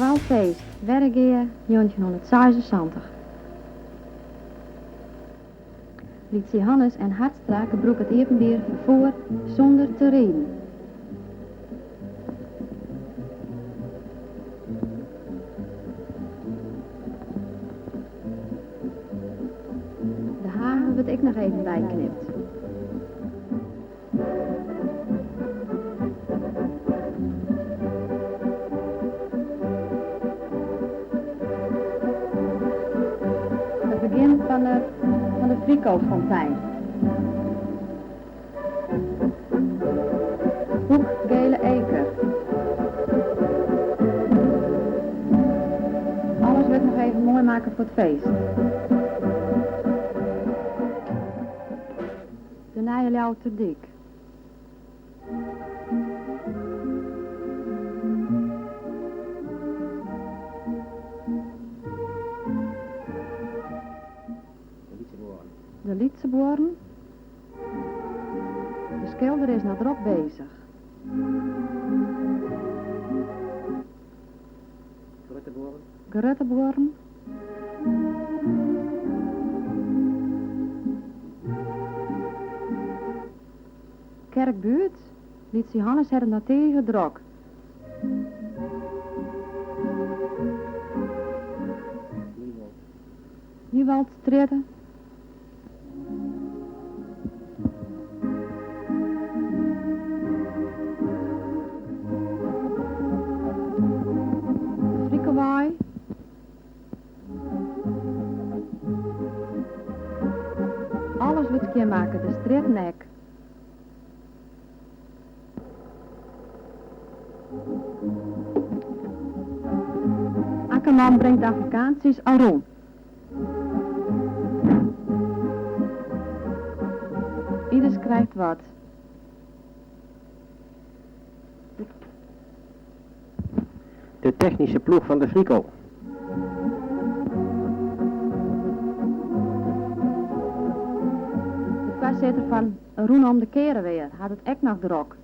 Skoalfeest, Wergea, 1976. Lytse Johannes en Hartstra gebrûke it iepenbier ferfoar sûnder te riden. De hage wurdt ek noch even byknipt. It begjin fan de fan de Frico-fontein. Hoek Gele Eker. Alles wurdt noch even moai makke foar it feest. De Nije Ljouwerterdyk. De Lytse Buorren. De skilder is noch drok bezich. Grutte Buorren. Kerkbuurt, Lytse Johannes hat it noch tige drok. Nieuwoudstrjitte. De Frikewei. Alles wurdt skjinmakke, de strjitten ek. Akkerman bringt de Afrikaantsjes al rûn. Ieders krijgt wat. De technyske ploech fan de Frico. De foarsitter fan Rûnom de Kearewear hat it ek noch drok.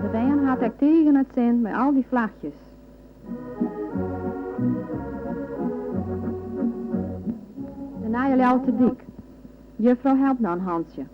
De bern hat ek tige nei 't sin mei al dy flachjes. De Nije Ljouwerterdyk. Juffrou helpt noch in hantsje.